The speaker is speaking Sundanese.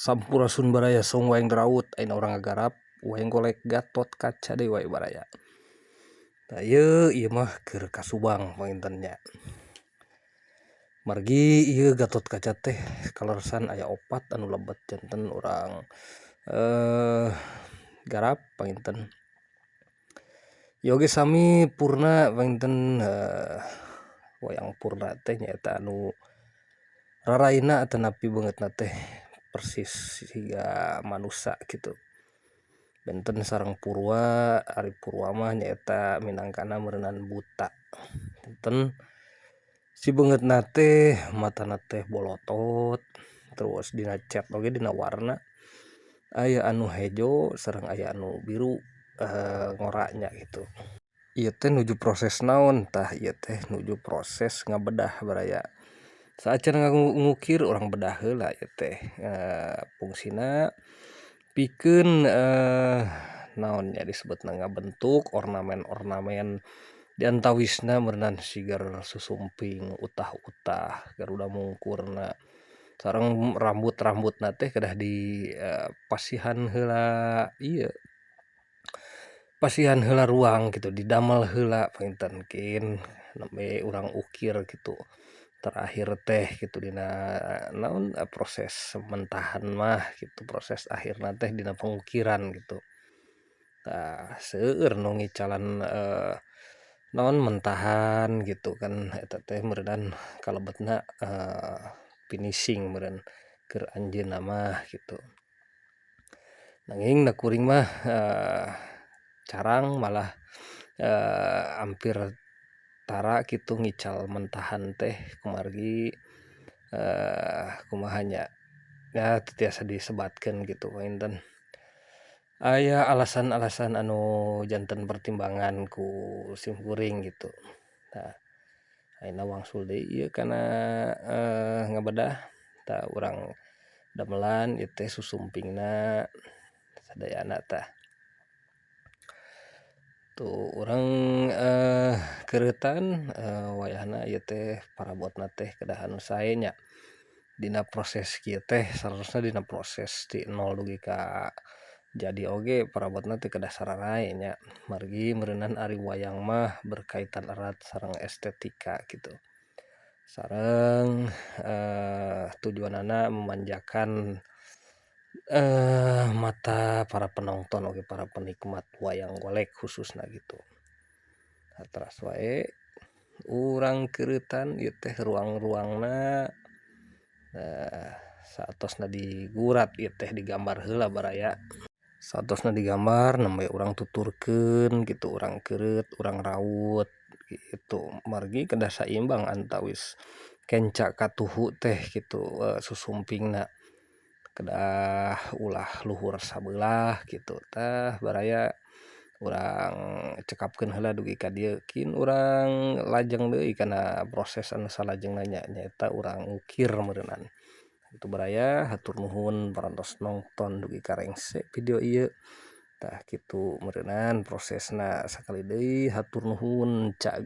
Sampurasun baraya song wayang raut ayeuna urang ngagarap wayang golek Gatotkaca deui wae baraya. Tah ieu ieu mah keur ka Subang panginten nya. Margi ieu Gatotkaca teh kaleresan aya opat anu lebet janten urang garap panginten. Ieu oge sami purna panginten wayang purna teh nyaeta anu raraina atanapi beungeutna teh persis siga manusa kitu. Benten sareng purwa, ari purwa mah nyaeta minangkana meureunan buta. Benten si beungeutna teh matana teh bolotot terus dina cet oge dina warna aya anu hejo sareng aya anu biru ngora nya kitu. Ieu teh nuju proses naon tah ieu teh nuju proses ngabedah baraya. Saacan ngukir urang bedah heula ieu teh fungsina pikeun naon nya disebutna ngabentuk ornamen-ornamen di antawisna meureunan sigar susumping utah-utah garuda mungkurna sareng rambut-rambutna teh kedah di pasihan heula ieu pasihan heula ruang kitu didamel heula panginten kin nembe urang ukir kitu. Terakhir teh kitu dina naon proses mentahan mah kitu proses akhirna teh dina pengukiran kitu. Tah seueur nu ngicalan naon mentahan gitu kan eta teh meureunan kalebetna finishing meureun keur anjeunna mah kitu. Nanging da kuring mah carang malah hampir tara kitu ngical mentahan teh kumargi kumaha nya nya teu tiasa disebatkeun kitu panginten. Aya alasan-alasan anu janten pertimbangan ku simkuring kitu. Tah ayeuna wangsul deui ieu kana ngabedah tah urang damelan ieu teh susumpingna sadayana tah. Tuh urang keureutan wayahna ieu teh parabotna teh kedah anu sae nya. Dina proses kieu teh sarosna dina proses ti nol dugi ka jadi oge parabotna teh kedah sararae nya. Margi meureunan ari wayang mah berkaitan erat sareng estetika kitu. Sareng tujuanana memanjakan mata para penonton oge para penikmat wayang golek khususna kitu. Teras wae urang keureutan ieu teh ruang-ruangna saatosna digurat ieu teh digambar heula baraya. Saatosna digambar nembe urang tuturkeun kitu urang keureut urang raut kitu. Margi kedah saimbang antawis kenca katuhu teh kitu susumpingna kedah ulah luhur sabelah kitu. Tah baraya urang cekapkeun heula dugi ka dieu kin urang lajeng deui kana proses anu salajengna nya nyaeta urang ngukir meureunan. Kitu baraya hatur nuhun parantos nongton dugi ka rengse video ieu. Tah kitu meureunan prosesna sakali deui hatur nuhun cag.